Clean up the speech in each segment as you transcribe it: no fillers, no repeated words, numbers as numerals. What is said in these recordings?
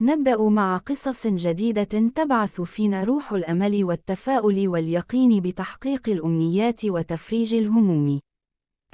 نبدأ مع قصص جديدة تبعث فينا روح الأمل والتفاؤل واليقين بتحقيق الأمنيات وتفريج الهموم.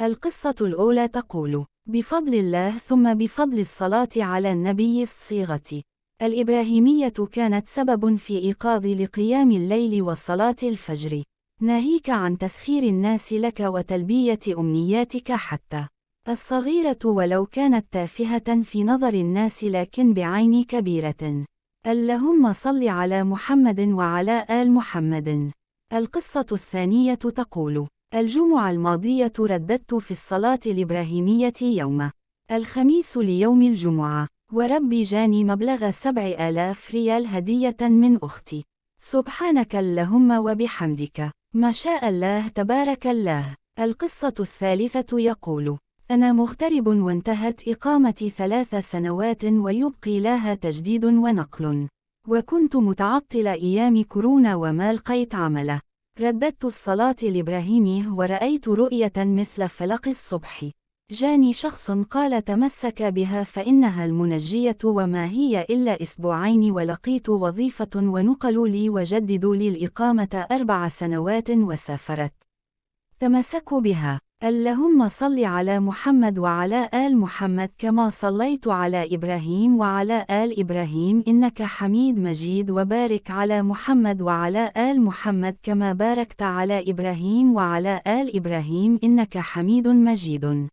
القصة الأولى تقول: بفضل الله ثم بفضل الصلاة على النبي الصيغة الإبراهيمية كانت سبب في إيقاظ لقيام الليل وصلاة الفجر، ناهيك عن تسخير الناس لك وتلبية أمنياتك حتى الصغيرة ولو كانت تافهة في نظر الناس لكن بعين كبيرة. اللهم صل على محمد وعلى آل محمد. القصة الثانية تقول: الجمعة الماضية رددت في الصلاة الإبراهيمية يوم الخميس ليوم الجمعة، وربي جاني مبلغ 7000 ريال هدية من أختي. سبحانك اللهم وبحمدك، ما شاء الله تبارك الله. القصة الثالثة يقول: أنا مغترب وانتهت إقامتي 3 سنوات ويبقي لها تجديد ونقل، وكنت متعطل أيام كورونا وما لقيت عمله. رددت الصلاة الإبراهيمي ورأيت رؤية مثل فلق الصبح. جاني شخص قال تمسك بها فإنها المنجية وما هي إلا أسبوعين ولقيت وظيفة ونقلوا لي وجددوا لي الإقامة 4 سنوات وسافرت. تمسكوا بها. اللهم صل على محمد وعلى آل محمد كما صليت على إبراهيم وعلى آل إبراهيم إنك حميد مجيد، وبارك على محمد وعلى آل محمد كما باركت على إبراهيم وعلى آل إبراهيم إنك حميد مجيد.